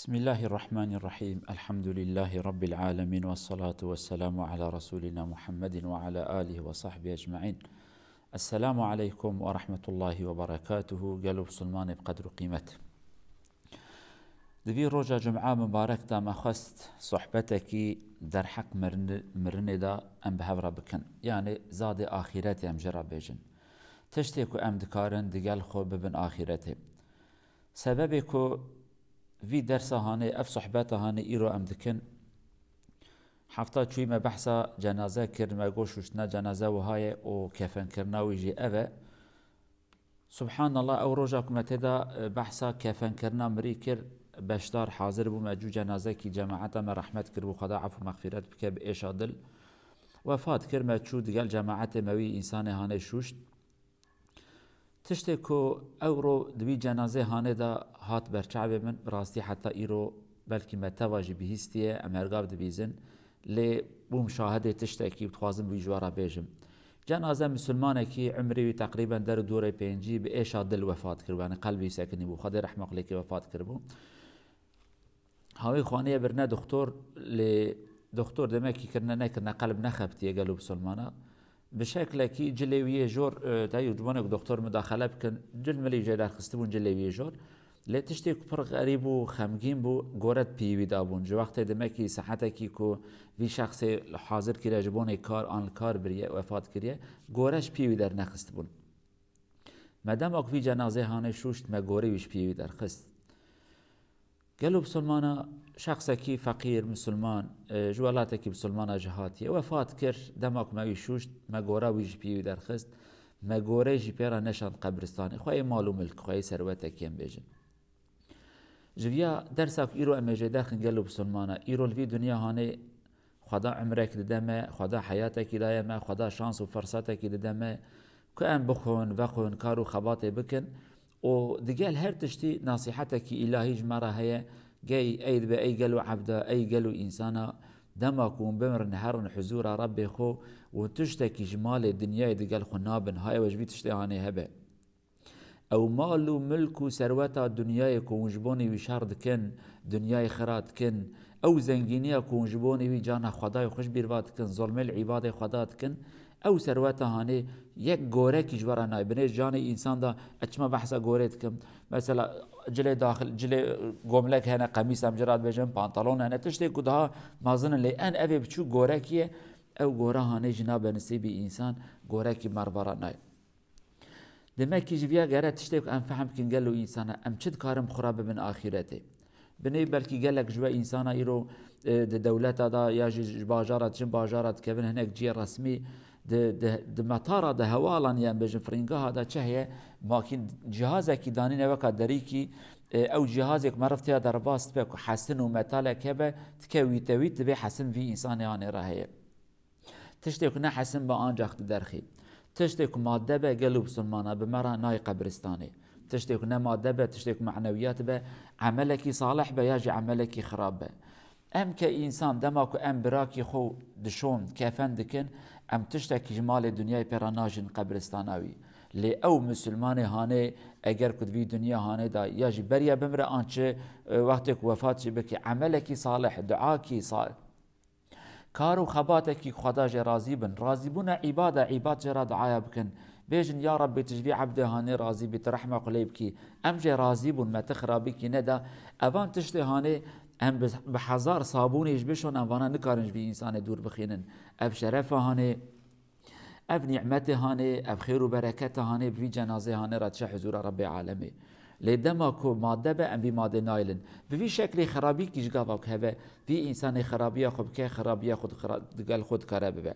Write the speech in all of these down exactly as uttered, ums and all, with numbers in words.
بسم الله الرحمن الرحيم. الحمد لله رب العالمين، والصلاة والسلام على رسولنا محمد وعلى آله وصحبه أجمعين. السلام عليكم ورحمة الله وبركاته. Gelo Musulmanê bi qedr û qîmet. Di vî roja Cum'a mibarek de me xwest sohbetekî derheq mirin-, mirinê de em bi hev re bikin. Yanî zadê axîretê em jê re bêjin. Tiştê ku em dikarin digel xwe bibin axîretê. Sebebê ku vî dersa hanê, ev sohbeta hanê îro em dikin, hefta çûyî me behsa cenaze kir, me got şûştina cenaze wiha ye û kefenkirina wî jî ev e. Subhanallah, ew roja ku me tê de, e, behsa kefenkirina mirî kir, beşdar hazir bû, me cû cenazekî cemaeta me rehmet kiribû, Xweda efû mexfîret bike, bi êşa dil wefat kir, me çû digel cemaetê me wî însanê hanê şûşt. Tiştê ku ewro di vî cenazê hanê de hat berçavê min, bi rastî heta îro belkî me teva jî bihîstiye, em her gav dibîzin, lê bûm şahidê tiştekî û dixwazim wî ji we re bêjim. Cenaze misilmanekî, umrê wî teqrîben der û dorê pêncî, bi êşa dil wefat kiribû, yanî qelbî sekinî bû, Xwedê rehma xwe lê kê, wefat kiribû. Hawî xaniyê birine doktor, lê doktor demekî kirine nekirine qelb nexebitiye gelo bisilmana. Bi şeklekî cilê wî yê jor, e, tey û ciwanê ku doktor mudaxele bikin, cil milî jê derxistibûn cilê wî yê jor. Lê tiştê ku pir xerîb û xemgîn bû, gore di piyê wî dabûn. Ji wextê demekî saetekî ku vî şexsê hazir kiriye ji bonê kar an li kar biriye, wefat kiriye, gore ji piyê wî dernexistibûn. Me dema ku vî cenazê hanê şûşt, me gorê wî ji piyê wî derxist. Gelo bisilmana, şexsekî feqîr, misilman, e, ji welatekî bisilmana jî hatiye, wefat kir, dema ku me wî şûşt, me gora wî ji piyê wî derxist, me gorê jî pê re neşand qebristanê. Xweyê mal û milk, xweyê serwetekî em bêjin. Ji viya dersa ku îro em ê jê derxin gelo bisilmana, îro li vî dinya hanê Xweda umrek dide me, Xweda heyatekî daye me, Xweda şans û firsetekî dide me ku em bixwin, vexwin, kar û xebatê bikin û digel her tiştî nasîhetekî îlahî ji me re heye, gey ey dibe, ey gelo ebda, ey gelo însana, dema ku hûn bimirin herin huzûra Rebbê xwe û tiştekî ji malê dinyayê digel xwe nabin, haye we ji vî tiştê hanê hebe. Ew mal û milk û serweta dinyayê ku hûn ji bonê wî şer dikin, dinyayê xira dikin, ew zengîniya ku hûn ji bonê wî cana Xwedayê xwe ji bîr va dikin, zulmê li îbadê Xweda dikin, ew serweta hanê yek gorekî ji we re nayê. Binê canê însan de, ez çima behsa gorê dikim? Mesela cilê daxil, cilê gomlek hene, qemîs em ci re dibêjin, pantalon hene, tiştê ku daha mezin in, lê en evê biçûk gorekî ye, ew gora hanê jî nabe nisîbî însan, gorekî merva re nayê. Demekî ji viya gere tiştê ku em fehm bikin gelo însana, em çi dikarin bi xwe re bibin axîretê. Binê belkî gelek ji we însana îro, e, di dewleta de ya jî ji bajara diçin bajara dikevin hinek ciyê resmî di, di, di metara de hewalan yan bêjin firîngeha de çi heye, makîn cihazekî danîne weka derîkî, e, ew cihazê ku meriv têya derbas dibe ku hesin û metalek hebe, dike wîtewît dibê hesin vî însanê hanê re heye. Tiştê ku ne hesin be ancax diderxî. Tiştê ku madde be gelo bisilmana bi me re nayê qebristanê. Tiştê ku ne madde be, tiştê ku manewiyat be, emelekî salih be ya jî emelekî xirab be. Em ke însan dema ku em birakî xwe dişon, kefen dikin, em tiştekî ji malê dinyayê pê re najîn qebristana wî. Lê ew misilmanê hanê eger ku di vî dinya hanê de ya jî beriya bimire an çi, e, wextê ku wefat jî bike, emelekî salih, duakî sa-, kar û xebatekî Xweda jê razî bin. Razîbûna îbad e, îbad jê re duaya bikin. Bêjin, ya Rebbê, tu ji vî ebdê hanê razî bî, tu rehma xwe lê bikî. Em jê razî bûn, me ti xirabîkî neda. Evan tiştê hanê em bi, bi hezar sabûnê ji bişon, em vana nikarin ji vî însanê dûr bixînin. Ev şerefa hanê, ev nîmetê hanê, ev xêr û bereketa hanê bi vî cenazê hanê re diçe huzûra Rebbê alemê. Lê dema ku madde be, em vî madê nayilin. Bi vî şeklê xirabîkî ji gava ku hebe, vî însanê xirabiya xwe bike, xirabiya xwe dixira-, digel xwe dikare bibe.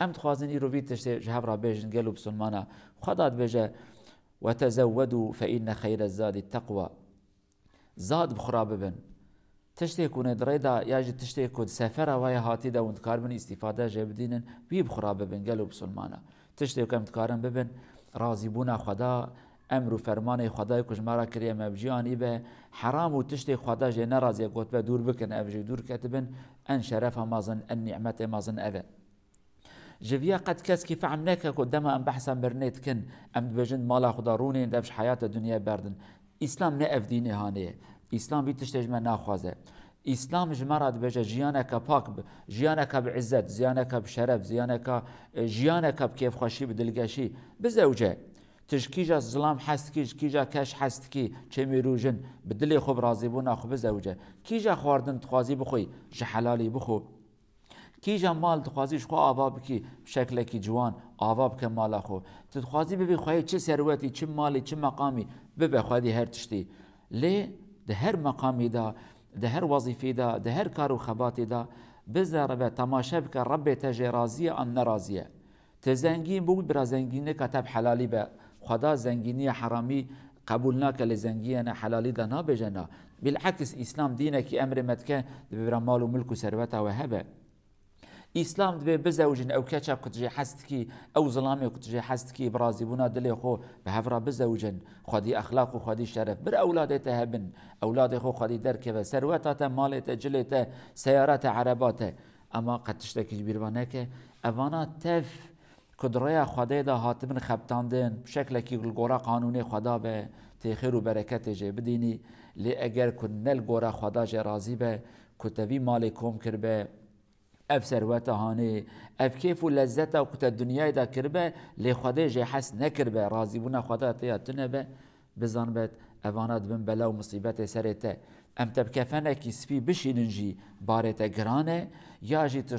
Em dixwazin îro vî tiştê ji hev re bêjin, gelo bisilmana. Xweda dibêje, "Wetezewwedû fe înne xeyre zadî teqwa." Zad bi xwe re bibin. Tiştê ku hûn ê di rê de ya jî tiştê ku di sefera we ye hatî de hûn dikaribin îstîfade jê bidînin, wî bi xwe re bibin, gelo bisilmana. Tiştê ku em dikarin bibin, razîbûna Xweda, emr û fermanê Xwedayê ku ji me re kiriye me bi cî anî be, heram û tiştê Xweda jê nerazî ye gotibe dûr bikin, ev jê dûr ketibin, en şerefa mezin, en nîmetê mezin ev e. Ji viya qet keskî fehm neke ku dema em behsa mirinê dikin, em dibêjin mala xwe de rûnên, dev ji heyata dinyayê berdin. Îslam ne ev dînê hanê ye. Îslam vî tiştê ji me naxwaze. Îslam ji me re dibêje jiyaneke pak bi, jiyaneke bi îzzet, jiyaneke bi şeref, jiyaneke, e, jiyaneke bi kêfxweşî, bi dilgeşî. Bizewce. Tu ji kîja zilam hez dikî, ji kîja keş hez dikî, çêmîrûjin, bi dilê xwe, bi razîbûna xwe bizewce. Kîja xwardin dixwazî bixwî, ji helalî bixwe. Kîja mal dixwazî ji xwe ava bikî, bi şeklekî ciwan ava bike mala xwe. Tu dixwazî bibî xweyê çi serwetî, çi malî, çi meqamî, bibe xwedî her tiştî. Lê di her meqamî de, di her wezîfî de, di her kar û xebatî de bizere be, temaşe bike, Rebbê te jê razî ye an nerazî ye. Tu zengîn bû, bira zengîneka te bi helalî be. Xweda zengîniya heramî qebûl nake, lê zengiyene helalî de nabêje na. Bil'eks, Îslam dînekî emrê me dike, dibê bira mal û milk û serweta we hebe. Îslam dibê bizewicin ew keça ku tu jê hez dikî, ew zilamê ku tu jê hez dikî, bi razîbûna dilê xwe bi hev re bizewicin. Xwedî exlaq û xwedî şeref. Bir ewladê te hebin, ewladê xwe xwedî derkeve, serweta te, malê te, cilê te, seyara te, ereba te. Ema qet tiştekî ji bîr ve neke. Evana tev ku di rêya Xwedê de hatibin xebitandin, bi şeklekî li gora qanûnê Xweda be, tê xêr û bereketê jê bidînî. Lê eger ku ne li gora Xweda jê razî be, ku te vî malê kom kiribe, ev serweta hanê, ev kêf û lezzeta ku te dinyayê de kiribe, lê Xwedê jê hez nekiribe, razîbûna Xweda te ya tune be, bizanibet, evana dibin bela û misîbetê serê te. Em te bi kefenekî spî bişînin jî barê te giran e, ya jî tu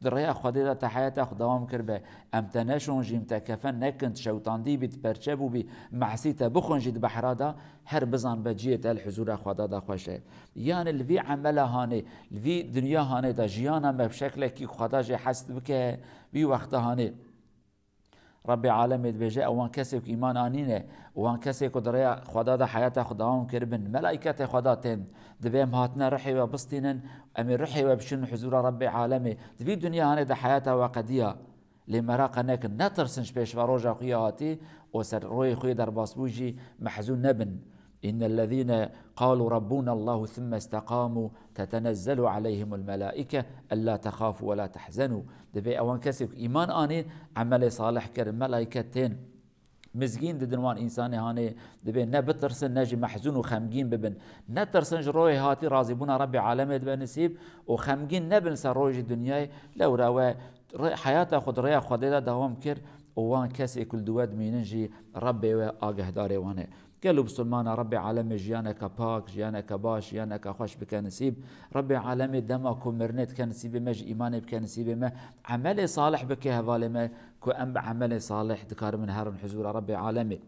di rêya Xwedê de te heyata xwe dewam kiribe, em te neşonjîn, te kefen nekin, tu şewtandî bî, tu perçe bûbî, mesî te bixwin jî di behra de, her bizanbe cihê te li huzûra Xweda de xweş e. Yanî li vî emela hanê, li vî dinya hanê de jiyana me bi şeklekî Xweda jê hez bike, vî wexta hanê Rebbê alemê dibêje, ewan kesê ku îman anîne, wan kesê ku di rêya Xweda de heyata xwe dewam kiribin, melaîketê Xweda tên, dibê em hatine ruhê we bistînin, em ê ruhê we bişînin huzûra Rebbê alemê. Di vî dinya hanê de heyata we qediya. Lê meraqe nekin, netirsin ji pêş ve roja xwe ya hatî û ser royê xwe yê derbasbû jî mehzûn nebin. إن الذين قالوا ربنا الله ثم استقاموا تتنزل عليهم الملائكة ألا تخافوا ولا تحزنوا. Dibê ewan kesê ku îman anîn, emelê salih kirin, melaîket tên mizgîn didin wan însanê hanê, dibê ne bitirsin, ne jî mehzûn û xemgîn bibin. Netirsin ji royê hatî razîbûna Rebbê alemê dibe nisîb û xemgîn nebin ser rojî dinyayê, lewra we rê-, heyata xwe di rêya Xwedê de dewam kir û wan kesê ku li dû we dimînin jî Rebbê we agehdarê wan e. Gelo bisilmana Rebbê alemê jiyaneke pak, jiyaneke baş, jiyaneke xweş bike nisîb. Rebbê alemê dema ku mirinê dike nisîbê me jî îmanê bike nisîbê me. Emelê salih bike hevalê me ku em bi emelê salih dikaribin herin huzûra Rebbê alemê.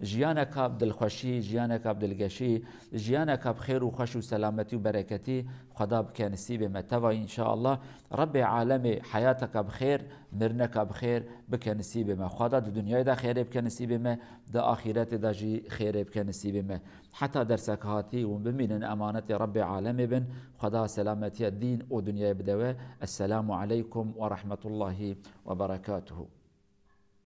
Jiyaneka bi dilxweşî, jiyaneka bi dilgeşî, jiyaneka bi xêr û xweş û selametî û bereketî Xweda bike nisîbê me. Teva înşaallah Rebbê alemê heyateka bi xêr, mirineka bi xêr bike nisîbê me. Xweda di dinyayê de xêrê bike nisîbê me, di axîretê de jî xêrê bike nisîbê me. Heta dersek hatî hûn bimînin emanetê Rebbê alemê bin. Xweda selametiya dîn û dinyayê bide we. Esselamu aleykum ve rahmetullahi ve berekatuhu.